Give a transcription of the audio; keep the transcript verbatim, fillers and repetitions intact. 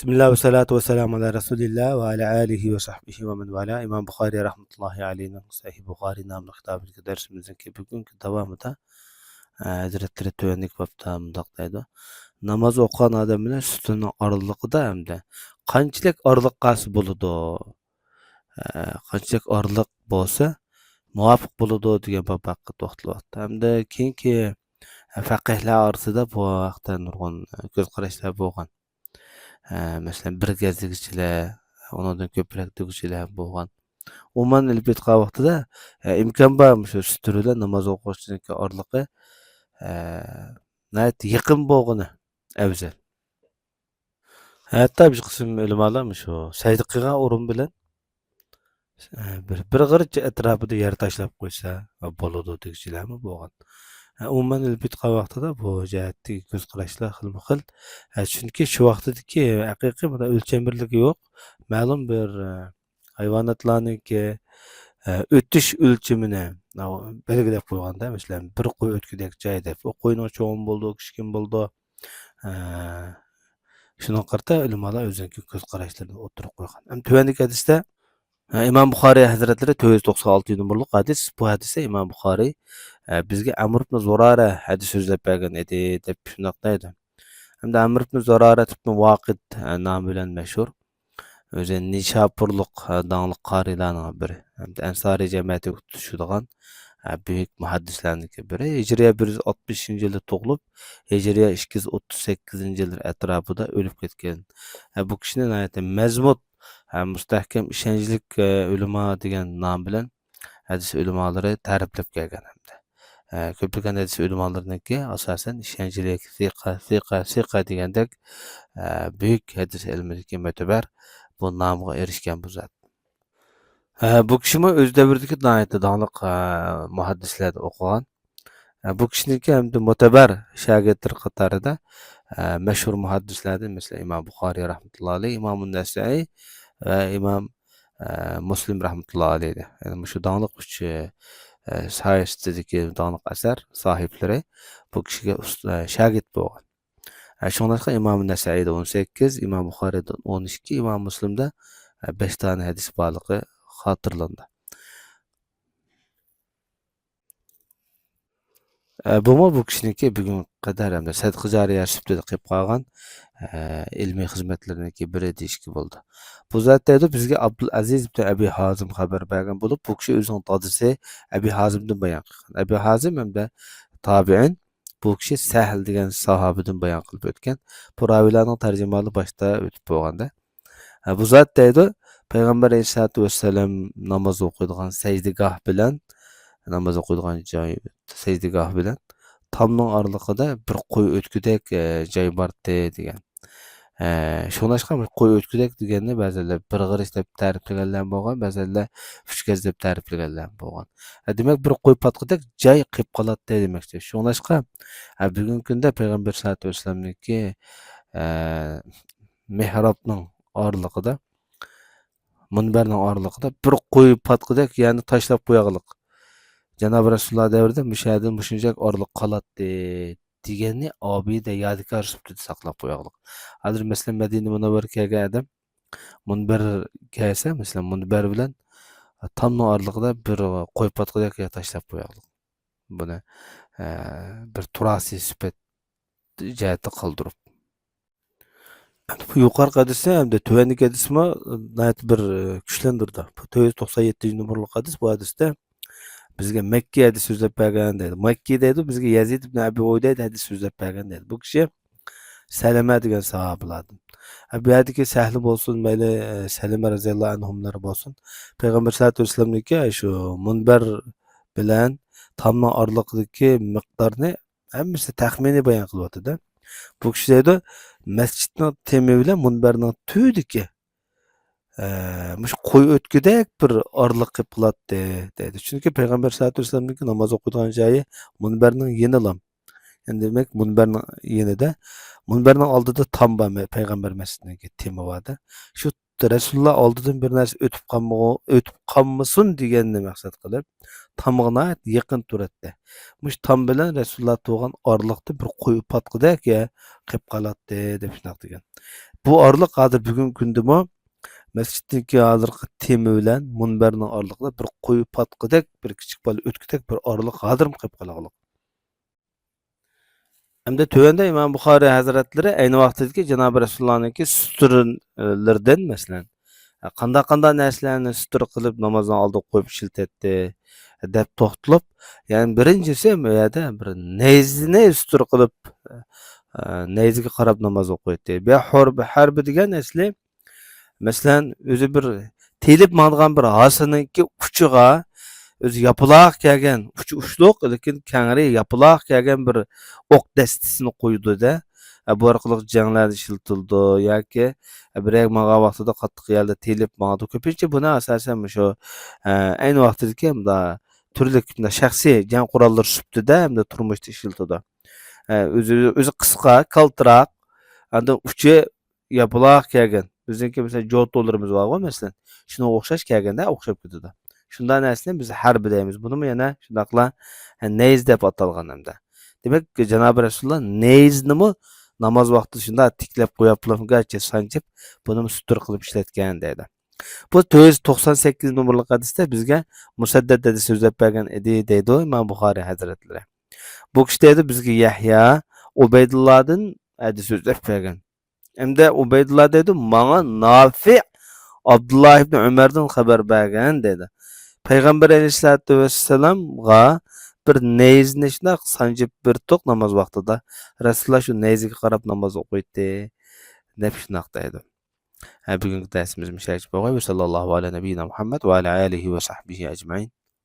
بىسمىللا ۋەسسالاتۇ ۋەسسالامۇ ئالا رەسۇلىللا ۋە ئالا ئالىھى ۋە سەھبىھى ۋە مەن ۋالا. ئىمام بۇخارىي رەھمەتۇللاھى ئەلەيھىنىڭ سەھىھ بۇخارىي ناملىق كىتابىدىكى دەرسىمىزنىڭكى بۈگۈنكى داۋامىدا، ئە، ھەزرەتلىرى تۆۋەندىكى بابتا مۇنداق دەيدۇ: ناماز ئوقۇغان ئادەم بىلەن سۈتۈننىڭ ئارىلىقىدا ھەمدە قانچىلىك ئارىلىق قالسا بولىدۇ؟ ئە، قانچىلىك ئارىلىق بولسا مۇۋاپىق بولىدۇ دېگەن باب ھەققىدە توختىلىۋاتىدۇ. ھەمدە كېيىنكى، ئە، فەقىھلەر ئارىسىدا بۇ ھەقتە نۇرغۇن، ئە، كۆز قاراشلار بولغان. ئە، مەسىلەن، بىر گەز دېگۈچىلەر، ئۇنىڭدىن كۆپرەك دېگۈچىلەر بولغان. ئومان ئېلىپ ئېيتقان ۋاقتىدا، ئە، ئىمكان بار، مۇشۇ سۈتۈن بىلەن ناماز ئوقۇغۇچىنىڭكى ئارىلىقى، ئە، ناھايىتى يېقىن بولغىنى ئەۋزەل. ھەتتا بىر قىسىم ئۆلىمالار مۇشۇ سەجدە قىلغان ئورۇن بىلەن، ئە، بىر، بىر غىرچە ئەتراپىدا يەر تاشلاپ قويسا بولىدۇ دېگۈچىلەرمۇ بولغان. ئە، ئومان ئېلىپ ئېيتقان ۋاقتىدا بۇ جەھەتتىكى كۆز قاراشلار خىلمۇ خىل. ئە، چۈنكى شۇ ۋاقتىدىكى ھەقىقىي بىر ئۆلچەم بىرلىكى يوق. مەلۇم بىر، ئە، ھايۋاناتلارنىڭكى، ئە، ئۆتۈش ئۆلچىمىنى، ئە، بەلگىلەپ قويغاندا، مەسىلەن، بىر قوي ئۆتكۈدەك جاي دەپ، ئۇ قوينىڭ چوڭىمۇ بولىدۇ، كىچىكىمۇ بولىدۇ. ئە، شۇنىڭغا قارىتا ئۆلىمالار ئۆزىنىڭكى كۆز قاراشلىرىنى ئوتتۇرىغا قويغان. ھەم تۆۋەندىكى ھەدىستە، ئە، ئىمام بۇخارىي ھەزرەتلىرى تۆت يۈز توقسان ئالتىنچى نومۇرلۇق ھەدىس، بۇ ھەدىستە ئىمام بۇخارىي، ئە، بىزگە ئەمر ئىبن زۇرارە ھەدىس سۆزلەپ بەرگەن ئىدى، دەپ شۇنداق دەيدۇ. ھەمدە ئەمر ئىبن زۇرارە ئىبن ۋاقىد، ئە، نامى بىلەن مەشھۇر. ئۆزى نىشاپۇرلۇق، ئە، داڭلىق قارىيلارنىڭ بىرى. ھەمدە ئەنسارىي جەمەتىگە تۇتىشىدىغان، ئە، بۈيۈك مۇھەددىسلەرنىڭكى بىرى. ھىجرىيە بىر يۈز ئاتمىشىنچى يىلدا تۇغۇلۇپ، ھىجرىيە ئىككى يۈز ئوتتۇز سەككىزىنچى يىللىرى ئەتراپىدا ئۆلۈپ كەتكەن. ئە، بۇ كىشىنى ناھايىتى مەزمۇت ھەم مۇستەھكەم ئىشەنچلىك، ئە، ئۆلىما دېگەن نام بىلەن ھەدىس ئۆلىمالىرى تەرىپلەپ كەلگەن ھەمدە. ئە، كۆپلىگەن ھەدىس ئۆلىمالىرىنىڭكى ئاساسەن ئىشەنچلىك، سىقە، سىقە، سىقە دېگەندەك، ئە، بۈيۈك ھەدىس ئىلمىدىكى مۆتىبەر بۇ نامغا ئېرىشكەن بۇ زات. ئە، بۇ كىشىمۇ ئۆز دەۋرىدىكى ناھايىتى داڭلىق، ئە، مۇھەددىسلەردە ئوقۇغان. ئە، بۇ كىشىنىڭكى ھەمدە مۆتىبەر شاگىرتلىرى قاتارىدا، ئە، مەشھۇر مۇھەددىسلەردىن، مەسىلەن، ئىمام بۇخارىي رەھمەتۇللا ئەلەيھ، ئىمام نەسەئىي ۋە ئىمام، ئە، مۇسلىم رەھمەتۇللا ئەلەيھ. يەنى مۇشۇ داڭلىق ئۈچ، ئە، ساھىسىدىكى داڭلىق ئەسەر ساھىبلىرى بۇ كىشىگە ئۇس-، ئە، شاگىرت بولغان. ئە، شۇڭلاشقا ئىمام نەسەئىيدە ئون سەككىز، ئىمام بۇخارىيدا ئون ئىككى، ئىمام مۇسلىمدا، ئە، بەش دانە ھەدىس بارلىقى خاتىرىلىنىدۇ. ئە، بۇمۇ بۇ كىشىنىڭكى بۈگۈنگە قەدەر ھەمدە سەدىقە جارىيە سۈپىتىدە قىلىپ قالغان، ئە، ئىلمىي خىزمەتلىرىنىڭكى بىرى دېيىشكە بولىدۇ. بۇ زات دەيدۇ، بىزگە ئابدۇلئەزىز ئىبن ئەبى ھازىم خەۋەر بەرگەن بولۇپ، بۇ كىشى ئۆزىنىڭ دادىسى ئەبى ھازىمدىن بايان قىلغان. ئەبى ھازىم ھەمدە تابىئىن، بۇ كىشى سەھل دېگەن ساھابىدىن بايان قىلىپ ئۆتكەن. بۇ راۋىلارنىڭ تەرجىمىھالى باشتا ئۆتۈپ بولغاندا. ھە، بۇ زات دەيدۇ، پەيغەمبەر ئەلەيھىسسالاتۇ ۋەسسالام ناماز ئوقۇيدىغان سەجدىگاھ بىلەن، ناماز ئوقۇيدىغان جاي، سەجدىگاھ بىلەن تامنىڭ ئارىلىقىدا بىر قوي ئۆتكۈدەك، ئە، جاي بارتى دېگەن. ئە، شۇڭلاشقا بىر قوي ئۆتكۈدەك دېگەننى بەزىلەر بىر غېرىچ دەپ تەرىپلىگەنلەر بولغان، بەزىلەر ئۈچ گەز دەپ تەرىپلىگەنلەر بولغان. ئە، دېمەك، بىر قوي پاتقۇدەك جاي قېلىپ قالاتتى دېمەكچى. شۇڭلاشقا، ئە، بۈگۈنكى كۈندە پەيغەمبەر ساللاللاھۇ ئەلەيھى ۋەسەللەمنىڭكى، ئە، مېھرابنىڭ ئارىلىقىدا، مۇنبەرنىڭ ئارىلىقىدا بىر قوي پاتقۇدەك يەرنى تاشلاپ قوياغلىق. جانابى رەسۇلۇللا دەۋرىدە مۇشۇ يەردىن مۇشۇنچىلىك ئارىلىق قالاتتى دېگەننى ئابىدە يادىكار سۈپىتىدە ساقلاپ قوياغلىق. ھازىر مەسىلەن، مەدىنە مۇنەۋۋەرە كەلگەن ئادەم مۇنبەر كەلسە، مەسىلەن، مۇنبەر بىلەن تامنىڭ ئارىلىقىدا بىر قوي پاتقۇدەك يەر تاشلاپ قوياغلىق. بۇنى، ئە، بىر تۇراثىي سۈپەت جەھەتتە قالدۇرۇپ. بۇ يۇقىرىقى ھەدىسنى ھەمدە تۆۋەندىكى ھەدىسمۇ ناھايىتى بىر، ئە، كۈچلەندۈرىدۇ. بۇ تۆت يۈز توقسان يەتتىنچى نومۇرلۇق ھەدىس، بۇ ھەدىستە بىزگە مەككىي ھەدىس سۆزلەپ بەرگەن دەيدۇ. مەككىي دەيدۇ، بىزگە يەزىد ئىبن ئەبى ئۇبەيدە ھەدىس سۆزلەپ بەرگەن دەيدۇ. بۇ كىشى سەلەمە دېگەن ساھابىلاردىن. ئە، بۇ يەردىكى سەھلى بولسۇن، مەيلى، ئە، سەلەمە رەزىياللاھۇ ئەنھۇملار بولسۇن. پەيغەمبەر ساللاللاھۇ ئەلەيھى ۋەسەللەمنىڭكى شۇ مۇنبەر بىلەن تامنىڭ ئارىلىقىدىكى مىقدارنى ھەممىسى تەخمىنىي بايان قىلىۋاتىدۇ. بۇ كىشى دەيدۇ، مەسچىتنىڭ تېمى بىلەن مۇنبەرنىڭ تۈۋىدىكى، ئە، مۇشۇ قوي ئۆتكۈدەك بىر ئارىلىق قېلىپ قالاتتى، دەيدۇ. چۈنكى پەيغەمبەر ساللاللاھۇ ئەلەيھى ۋەسەللەمنىڭكى ناماز ئوقۇيدىغان جايى مۇنبەرنىڭ يېنىلا. يەنى دېمەك، مۇنبەرنىڭ يېنىدا، مۇنبەرنىڭ ئالدىدا تام بار، مە-، پەيغەمبەر مەسچىتىنىڭكى تېمى بار-دە. شۇ رەسۇلۇللا ئالدىدىن بىر نەرسە ئۆتۈپ قالمىغۇ-، ئۆتۈپ قالمىسۇن دېگەننى مەقسەت قىلىپ، تامغا ناھايىتى يېقىن تۇراتتى. مۇشۇ تام بىلەن رەسۇلۇللا تۇرغان ئارىلىقتا بىر قوي پاتقۇدەك يەر قېلىپ قالاتتى، دەپ شۇنداق دېگەن. بۇ ئارىلىق ھازىر بۈگۈنكى كۈندىمۇ مەسچىتنىڭكى ھازىرقى تېمى بىلەن مۇنبەرنىڭ ئارىلىقىدا بىر قوي پاتقۇدەك، بىر كىچىك بالا ئۆتكۈدەك بىر ئارىلىق ھازىرمۇ قېلىپ قالغانلىق. ئەمدى تۆۋەندە ئىمام بۇخارىي ھەزرەتلىرى ئەينى ۋاقتىدىكى جانابى رەسۇلۇللانىڭكى سۈترىلىرىدىن، مەسىلەن، قانداق، قانداق نەرسىلەرنى سۈترە قىلىپ نامازنىڭ ئالدىغا قويۇپ ئىشلىتەتتى، دەپ توختىلىپ، يەنى بىرىنچىسى بۇ يەردە بىر نەيزىنى سۈترە قىلىپ، ئە، نەيزىگە قاراپ ناماز ئوقۇيتتى. بۇ ھەربە، ھەربە دېگەن ئەسلى، مەسىلەن، ئۆزى بىر تېيىلىپ ماڭىدىغان بىر ھاسىنىڭكى ئۇچىغا، ئۆزى ياپىلاق كەلگەن، ئۇچى ئۇچلۇق، لېكىن كەڭرى ياپىلاق كەلگەن بىر ئوق دەستىسىنى قويىدۇ-دە. ئە، بۇ ئارقىلىق جەڭلەردە ئىشلىتىلىدۇ ياكى، ئە، بىر يەرگە ماڭغان ۋاقتىدا قاتتىق يەردە تېيىلىپ ماڭىدۇ. كۆپىنچە بۇنى ئاساسەن مۇشۇ، ئە، ئەينى ۋاقتىدىكى مۇنداق تۈرلۈك مۇنداق شەخسىي جەڭ قوراللىرى سۈپىتىدە ھەمدە تۇرمۇشتا ئىشلىتىدۇ. ئە، ئۆزى، ئۆزى قىسقا، كالتىراق، ئاندىن ئۇچى ياپىلاق كەلگەن. بىزنىڭكى مەسىلەن جوتۇلىرىمىز بارغۇ مەسىلەن. شۇنىڭغا ئوخشاش كەلگەندە ئوخشاپ كېتىدۇ. شۇنداق نەرسىنى بىز ھەربە دەيمىز. بۇنىمۇ يەنە شۇنداقلا نەيزە دەپ ئاتالغان ھەمدە. دېمەك، جانابى رەسۇلۇللا نەيزىنىمۇ ناماز ۋاقتىدا شۇنداق تىكلەپ قويۇپلا گەرچە سانجىپ، بۇنىمۇ سۈتتۈر قىلىپ ئىشلەتكەن دەيدۇ. بۇ تۆت يۈز توقسان سەككىز نومۇرلۇق ھەدىستە بىزگە مۇسەددەد ھەدىس سۆزلەپ بەرگەن ئىدى دەيدۇ ئىمام بۇخارىي ھەزرەتلىرى. بۇ كىشى دەيدۇ، بىزگە يەھيا ئۇبەيدۇللادىن ھەدىس سۆزلەپ بەرگەن. ئەمدى ئۇبەيدۇللا دەيدۇ، ماڭا نافىئ ئابدۇللا ئىبنى ئۆمەردىن خەۋەر بەرگەن دەيدۇ. پەيغەمبەر ئەلەيھىسسالاتۇ ۋەسسالامغا بىر نەيزىنى شۇنداق سانجىپ بېرىتتۇق ناماز ۋاقتىدا. رەسۇلۇللا شۇ نەيزىگە قاراپ ناماز ئوقۇيتتى، دەپ شۇنداق دەيدۇ. ھە، بۈگۈنكى دەرسىمىز مۇشۇ يەرگىچە بولغاي. ۋەسەللاللاھۇ ئەلا نەبىييىنا مۇھەممەد ۋە ئەلا ئالىھى ۋە سەھبىھى ئەجمەئىن.